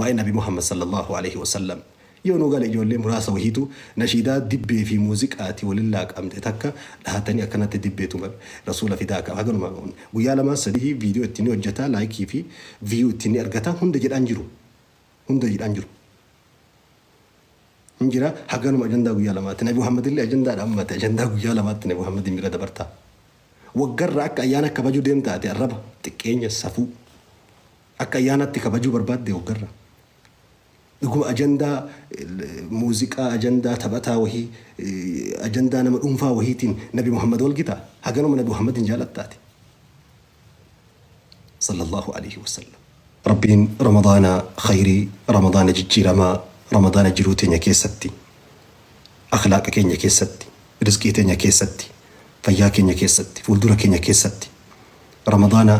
Waa'ee Nabi Muhammad sallallahu aleyhi wasallam yoo nuu gale, ijoollee muraasa wahiitu nashiidaa dibbee fi muuziqaati walin laaqamte takka dhahatanii akkanatti dibbee tuman, Rasuula fidaa akka haganuma guyyaa lamaa sadii viidiyoo itti ni hojjata, like fi view itti ni argata. Hunda jedhaan jiru, hunda jedhaan jiru hin jira. Haganuma ajandaa guyyaa lamaatti Nabi Muhammad illee ajandaadha ammate. Ajandaa guyyaa lamaatti Nabi Muhammad bira dabartaa waggarra akka ayyaana kabajuu deemtaate arraba xiqqeenya safuu akka ayyaanaatti kabajuu barbaadde waggarra. Dhuguma ajandaa muuziqaa, ajandaa taphataa wahii, ajandaa nama dhuunfaa wahiitiin Nabi Muhammad wal gitaa? Haganuma Nabi Muhammad hin jaalattaati? Sallallahu alaihi wasallam. Rabbiin Ramadaana khayrii, Ramadaana jijjiiramaa, Ramadaana jiruu teenya keessatti, akhlaaqa keenya keessatti, rizqii teenya keessatti, fayyaa keenya keessatti, fuuldura keenya keessatti, Ramadaana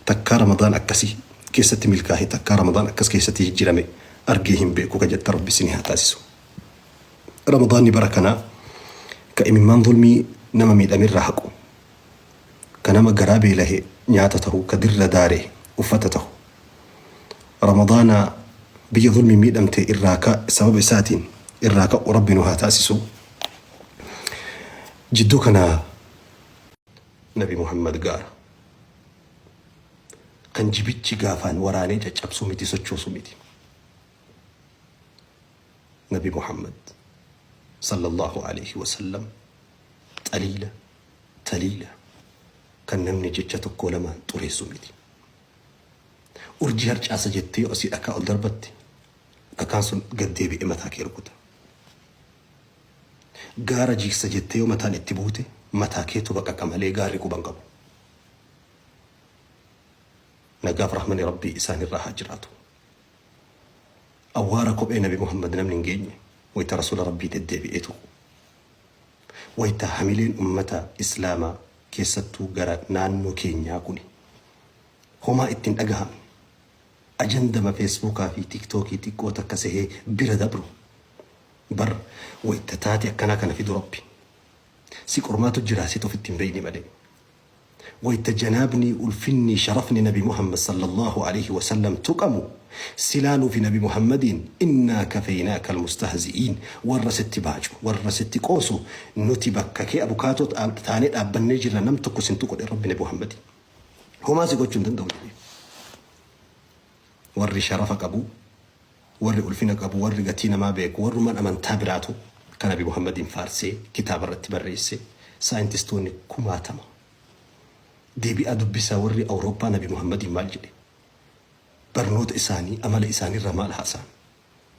takkaa Ramadaan akkasii keessatti milkaahe, takkaa Ramadaan akkas keessatti jijjiirame argee hin beeku ka jettan Rabbi isinii haa taasisu. Ramadaanni bara kanaa ka imimmaan zulmii nama miidhamerraa haqu, ka nama garaa beelahe nyaata tahu, ka dirra daare uffata tahu. Ramadaana biyya zulmiin miidhamte irraa ka sababa isaatiin irraa ka'u Rabbi nu haa taasisu. Jidduu kana Nabi Muhammad gaara. Kan jibichi gaafaan waraanee caccabsuu miti, sochoosuu miti. Nabi Muhammad sallallahu alaihi wasallam xaliila taliila kan namni jecha tokko lamaan xureessu miti. Urjii harcaasa jettee yoo asii dhakaa ol darbatte, dhakaan sun gad deebi'ee mataa kee rukuta. Gaara jiigsa jettee yoo mataan itti buute, mataa keetu baqaqa malee gaarri quba hin qabu. Nagaaf rahmani Rabbii isaan irraa haa jiraatu. Awwaara kophee Nabi Muhammad namni hin geenye wayta Rasuula Rabbii deddeebi'ee tuqu. Wayta hamileen ummata Islaamaa, keessattuu gara naannoo keenyaa kuni, homaa itti hin dhagahamne, ajandama Feesbuukaa fi Tiiktookii xiqqoo takka sehee bira dabru. Bar wayta taate akkanaa kana fidu Rabbi. Si qormaatu jira, situ ofitti hin beeyne malee. Wayta janaabni, ulfinni, sharafni Nabi Muhammad sallallahu aleyhi wa sallam tuqamu si laaluufi Nabi Muhammadiin innaa kafeynaaka almustahzi'iin, warra sitti baacu, warra sitti qoosu nuti bakka kee abukaatoo taanee dhaabbannee jirra, nam tokko sin tuqu jedhe Rabbi Nabi Muhammadiin. Homaa si gochuu hin danda'u jedhee. Warri sharafa qabu, warri ulfina qabu, warri gatii namaa beeku, warrumaan amantaa biraatu kan Nabi Muhammadiin faarsee kitaaba irratti barreesse, saayintistoonni kumaatama. Deebi'aa dubbisaa, warri Awurooppaa Nabi Muhammadiin maal jedhe? Barnoota isaanii, amala isaanii irraa maal haasa'an?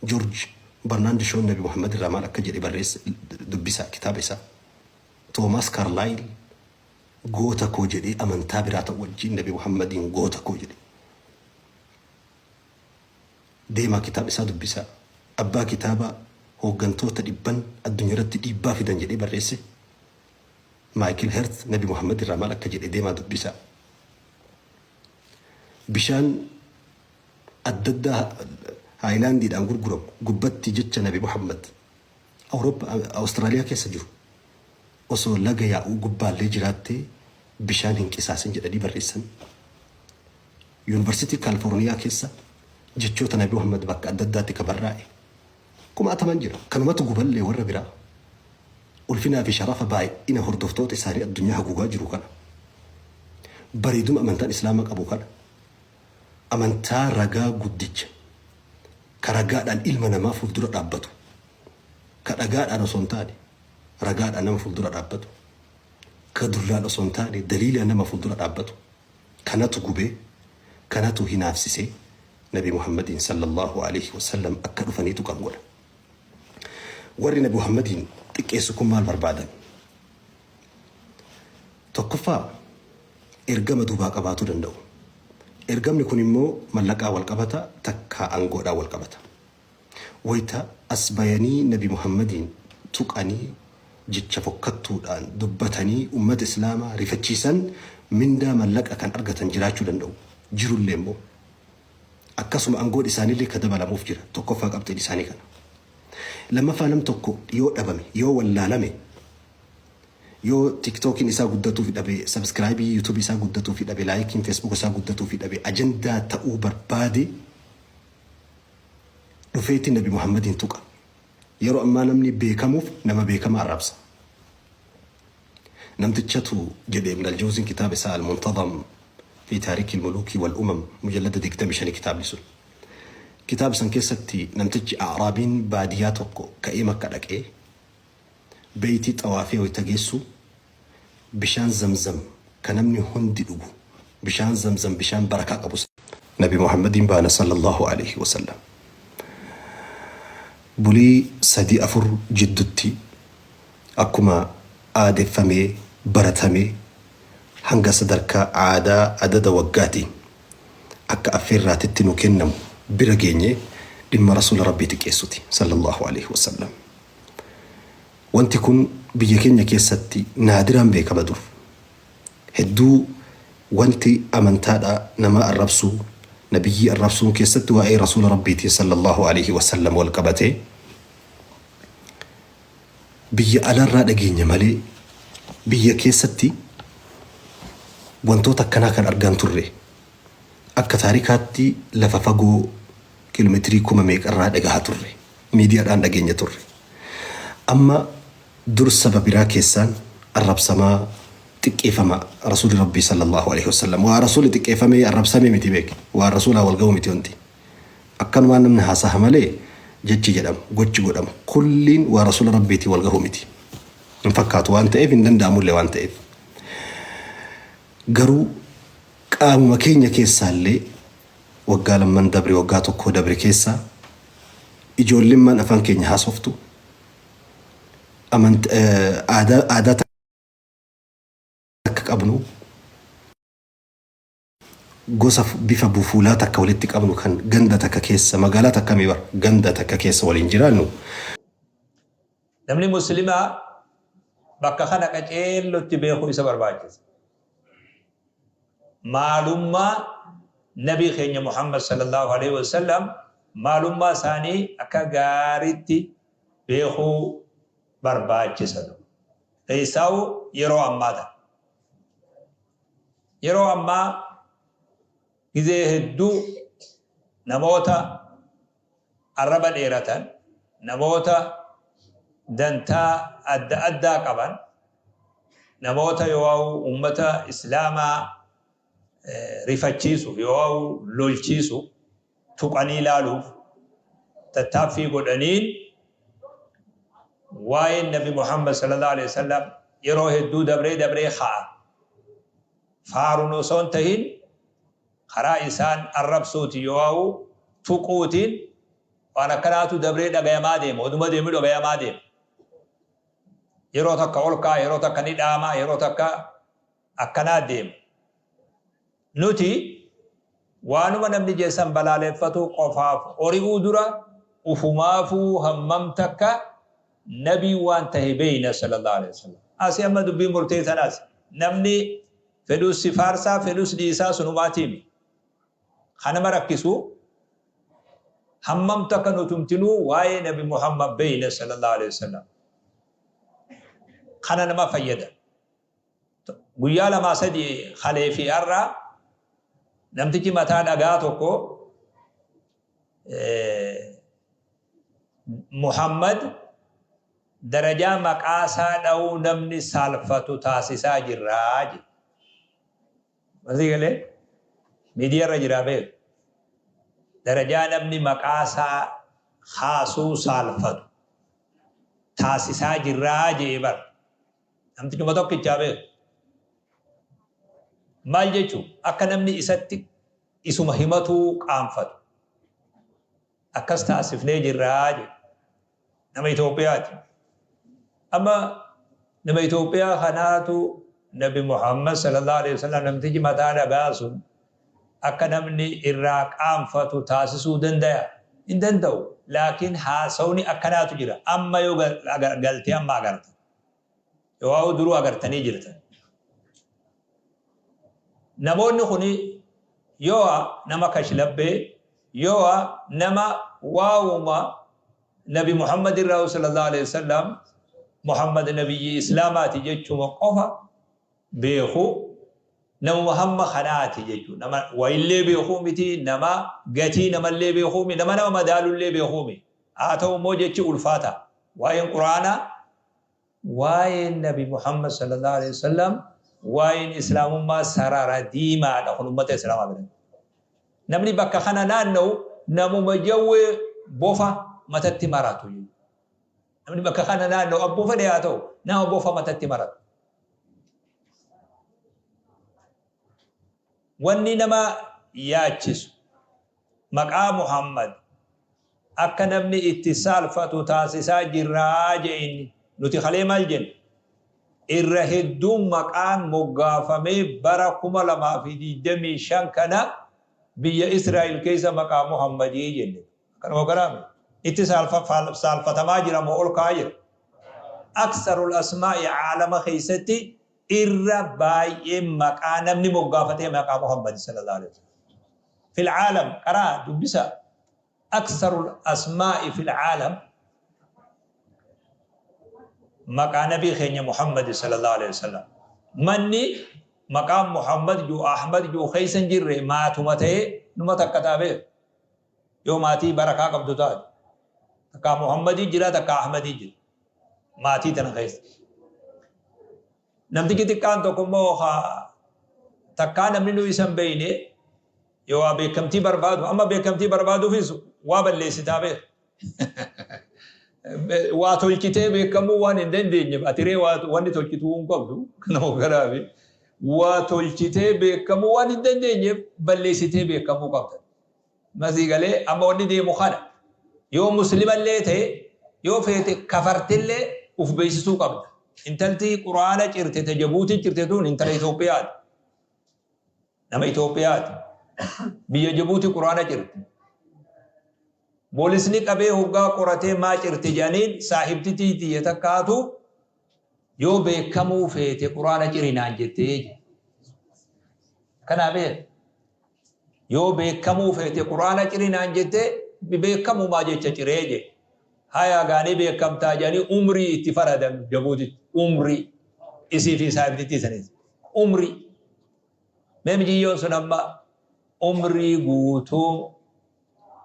Joorj Barnaand Shoon Nabi Muhammad irraa maal akka jedhe barreessa, dubbisaa kitaaba isaa. Toomaas Kaarlaayil goota koo jedhee amantaa biraa ta'u wajjin Nabi Muhammadiin goota koo jedhe. Deemaa kitaaba isaa dubbisaa. Abbaa kitaaba hooggantoota dhibban addunyaa irratti dhiibbaa fidan jedhee barreesse, Maayikil Hert, Nabi Muhammad irraa maal akka jedhe deemaa dubbisaa. Bishaan adda addaa Haayilaandiidhaan gurguramu gubbatti jecha Nabi Muhammad Awurooppaa, Awustiraaliyaa keessa jiru, osoo laga yaa'uu gubbaallee jiraattee bishaan hin qisaasin jedhanii barreessan. Yuunivarsiitii Kaalifoorniyaa keessa jechoota Nabi Muhammad bakka adda addaatti ka barraa'e kumaataman jira. Kanumatu guballee warra biraa ulfinaa fi sharafa baay'ina hordoftoota isaanii addunyaa haguugaa jiru kana. Bareeduma amantaan Islaamaa qabu kana. Amantaa ragaa guddicha ka ragaadhaan ilma namaa fuuldura dhaabbatu. Ka dhagaadhaan osoo hin taane ragaadhaan nama fuuldura dhaabbatu. Ka dullaan osoo hin taane daliilaan nama fuuldura dhaabbatu. Kanatu gubee, kanatu hinaafsisee Nabi Muhammadiin sallallahu alaihi wasallam akka dhufanii tuqan godha. Warri Nabi Muhammadiin xiqqeessu kun maal barbaadan? Tokkoffaa, ergama duubaa qabaatuu danda'u. Ergamni kun immoo mallaqaa wal qabata, takkaa aangoodhaan wal qabata. Wayta as bayanii Nabi Muhammadiin tuqanii, jecha fokkattuudhaan dubbatanii ummata Islaamaa rifachiisan, mindaa mallaqa kan argatan jiraachuu danda'u. Jirullee immoo. Akkasuma aangoon isaaniillee ka dabalamuuf jira. Tokkoffaa qabxiin isaanii kana. Lammaffaa, nam tokko yoo dhabame, yoo wallaalame, yoo TikTokiin isaa guddatuufi dhabe, subscribe YouTube isaa guddatuufi dhabe, likeiin Facebook isaa guddatuufi dhabe, ajandaa ta'uu barbaade. Dhufeetti Nabi Muhammadiin tuqa. Yeroo ammaa namni beekamuuf nama beekamaa arrabsa. Namtichatu jedhe Ibn Aljawziin kitaaba isaa Al-Muntazam fi Taarikii Muluukii wal Umam, mujallada 25 kitaabni sun. Kitaaba san keessatti namtichi A'raabiin baadiyyaa tokko ka'ee Makka dhaqee beeytii xawaafee wayita geessu, bishaan Zamzam ka namni hundi dhugu, bishaan Zamzam, bishaan barakaa qabu, Nabi Muhammadiin baana sallallahu alaihi wasallam. Bulii 3 4 jiddutti akkuma aadeffamee baratamee hanga sadarkaa aadaa adada waggaatiin akka affeerraatitti nu kennamu bira geenye dhimma Rasuula Rabbii xiqqeessuti sallallahu alaihi wasallam. Wanti kun biyya keenya keessatti naadiraan beekama. Dur hedduu wanti amantaadha nama arrabsuu, nabiyyii arrabsuun keessatti waa'ee Rasuula Rabbiitiin sallallahu alaihi wasallam wal qabatee biyya alarraa dhageenya malee biyya keessatti wantoota akkanaa kan argaan turre akka taarikaatti lafa fagoo kiiloomeetirii kuma meeqarraa dhagahaa turre, miidiyaadhaan dhageenya turre. Amma dur saba biraa keessaan arrabsamaa, xiqqeeffama Rasuuli Rabbii sallallahu alaihi wasallam. Waa Rasuuli xiqqeeffamee arrabsamee miti, beek, waa Rasuulaa wal ga'u miti. Wanti akkanumaan namni haasaha malee jechi jedhamu, gochi godhamu kulliin waa Rasuula Rabbiitii wal gahu miti, hin fakkaatu waan ta'eef, hin danda'amullee waan ta'eef. Garuu qaamuma keenya keessaallee waggaa lamman dabre, waggaa tokko dabre keessa ijoollemmaan afaan keenya haasoftu aadaa takka qabnu, gosa bifa bufuulaa takka walitti qabnu, kan ganda takka keessa, magaalaa takka mi bar, ganda takka keessa waliin jiraannu. Namni Muslimaa bakka kana qaceellotti beekuu isa barbaachisa. Maalummaa Nabii keenya Muhammad sallallahu alaihi wasallam, maalummaa isaanii akka gaariitti beekuu barbaachisa. Keessaa'u yeroo ammaa tana. Yeroo ammaa gizee hedduu namoota arraba dheeratan, namoota dantaa adda addaa qaban, namoota yoo ummata Islaamaa rifachiisuuf yoo lolchiisuuf, tuqanii ilaaluuf tattaaffii godhaniin waa'een Nabi Muhammad sallallahu alaihi wasallam yeroo hedduu dabree dabree ka'a. Faaruun osoo hin tahin karaa isaan arrabsuuti yoo tuquutiin waan akkanaatu dabree dhagayamaa deema. Oduma deemu dhagayamaa deema. Yeroo takka ol ka'a, yeroo takka ni dhaama, yeroo takka akkanaa deema. Nuti waanuma namni jeessan balaaleffatu qofaaf ori'uu dura ufumaafuu hammam takka Nabii waan tahe beeyna sallallahu alaihi wasallam. Asi amma dubbiin murteessan asi. Namni fedhus si faarsaa, fedhus dhiisaa, sunumaatiimi. Kanama rakkisu hammam takka nutumtinuu waa'ee Nabi Muhammad beeyna sallallahu alaihi wasallam. Kana nama fayyada. Guyyaa lamaa sadi kalee fi har'a namtichi mataa dhagaa tokko Muhammad darajaa maqaa isaa dha'uu namni saalfatu taasisaa jirraa jedhe. Masii galee miidiyaa irra jiraa beeku. Darajaa namni maqaa isaa kaasuu saalfatu taasisaa jirraa jedhe bara. Namtichuma tokkichaa beeku. Maal jechuun akka namni isatti isuma himatuu qaanfatu akkas taasifnee jirraa jedhe. Nama Itoophiyaati. Amma nama Itoophiyaa kanaatu Nabi Muhammad sallallahu alaihi wasallam, namtichi mataa dhagaa sun, akka namni irraa qaanfatu taasisuu dandaya? Hin danda'u. Laakiin haasawni akkanaatu jira. Amma yoo galtee amma agarta. Yoo duruu agartanii jirtan. Namoonni kun yoo nama kashlabbee, yoo nama waa'uma Nabi Muhammad irraa sallallahu alaihi wasallam, Muhammad nabiyyi Islaamaati jechuma qofa beeku. Namuma hamma kanaati jechuudha. Nama wayillee beekuu miti, nama gatii namallee beekuu miti, nama nama madaalullee beekuu miti. Haa ta'u immoo jechi ulfaata. Waa'een Qur'aanaa, waa'een Nabi Muhammad sallallahu alaihi wasallam, waa'een Islaamummaa sarara diimaadha kun ummata Islaamaa biratti. Namni bakka kana naanna'u namuma jawwee bofa matatti maratu. Namni bakka kana naanna'u abbuu fedhe haa ta'u nama bofa matatti maratu. Wanni nama yaachisu maqaa Muhammad akka namni itti saalfatu taasisaa jirraa jee inni. Nuti kalee maal jenne? Irra hedduun maqaan moggaafamee bara 2025 kana biyya Israa'el keessa maqaa Muhammadii jenne. Akkanuma garaame. Itti saalfatamaa jira moo ol ka'aa jira? Aksarul asmaa'i aalama keessatti irra baay'een maqaa namni moggaafatee maqaa Muhammad sallallahu alaihi wasallam. Fil aalam qaraa dubbisa. Aksarul asmaa'i fil aalam maqaa nabii keenya Muhammad sallallahu alaihi wasallam. Manni maqaan Muhammad juu Ahmad juu keessa hin jirre maatuma ta'ee numa takka taabee yoo maatii barakaa qabdu taate. Takkaa Muhammadii jira, takkaa Ahmadii jira. Maatii tana keessa. Namtichi xiqqaan tokko immoo takkaa namni nu isa hin beekne yoo waa beekamtii barbaadu, amma beekamtii barbaaduufis waa balleessitaa beeka. Waa tolchitee beekamuu waan hin dandeenyeef atiree wanni tolchituu hin qabdu nama garaafi waa tolchitee beekamuu waan hin dandeenyeef balleessitee beekamuu qabda. Masii galee amma wanni deemu kana yoo muslimallee ta'e yoo feete kafartillee uf beeksisuu qabda. Intalti Quraana cirte ta Jabuutii cirte tun intala Itoophiyaati. Nama Itoophiyaati. Biyya Jabuutii Quraana cirte. Poolisni qabee hoggaa qoratee maa cirte jedhaniin saahibtitii tiyya takkaatu yoo beekamuu feete Quraana ciri naan jettee. Kanaa beeka. Yoo beekamuu feete Qur'aana ciri naan jette, beekamumaa jecha ciree jedhe. Haya gaa ni beekamtaa jedhanii umrii itti faradan Jabuutitti. Umrii. Isii fi saahibtittii sanis. Umrii. Mee mijiyyoon sun amma umrii guutuu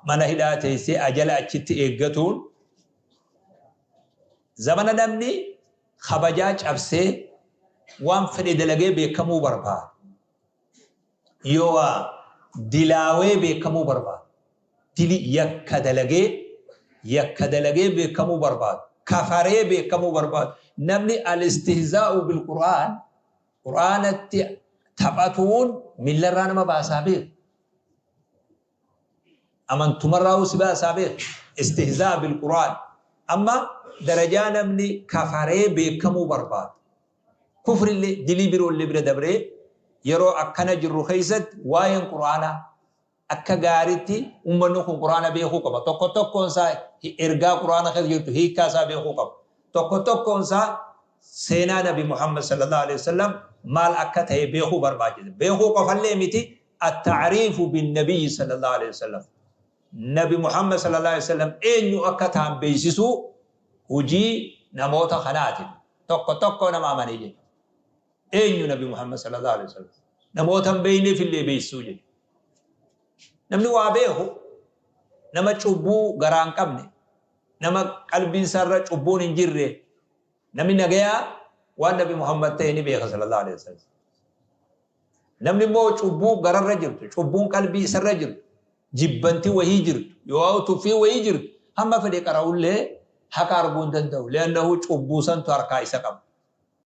mana hidhaa teessee ajala achitti eeggatuun zamana namni kabajaa cabsee waan fedhe dalagee beekamuu barbaada. Yoo waa dilaawee beekamuu barbaadu, dili yakka dalagee yakka dalagee beekamuu barbaadu, kafaree beekamuu barbaadu, namni al-istihzaa'u bil Qur'aan, Qur'aanatti taphatuun millarraa nama baasaa beeku. Amantumarraa'uu si baasaa beeku. Istihzaa bil Qur'aan. Amma darajaa namni kafaree beekamuu barbaadu. Kufrillee dilii biroollee bira dabree yeroo akkana jirru keessatti waa'een Qur'aanaa akka gaaritti ummanni kun Qur'aana beekuu qaba. Tokko tokkoon isaa ergaa Qur'aana keessa jirtu hiikkaa isaa beekuu qaba. Tokko tokkoon isaa seenaa Nabi Muhammad sallallahu alaihi wasallam maal akka ta'e beekuu barbaachisa. Beekuu qofallee miti, at-ta'riifu bin nabiyyi sallallahu alaihi wasallam. Nabi Muhammad sallallahu alaihi wasallam eenyu akka ta'an beeksisuu hojii namoota kanaati. Tokko tokko nama amanee jechuudha. Eenyu Nabi Muhammad sallallahu alaihi wasallam? Namoota hin beekneef illee beeksisuu jechuudha. Namni waa beeku nama cubbuu garaa hin qabne, nama qalbiin isaarra cubbuun hin jirre, namni nagayaa waan Nabi Muhammad ta'e ni beeka sallallahu alaihi wasallam. Namni immoo cubbuu gararra jirtu, cubbuun qalbii isarra jirtu, jibbanti wahii jirtu, yoo tuffii wahii jirtu, hamma fedhe qara'ullee haqa arguu hin danda'u. Li'annahu cubbuu santu harkaa isa qaba.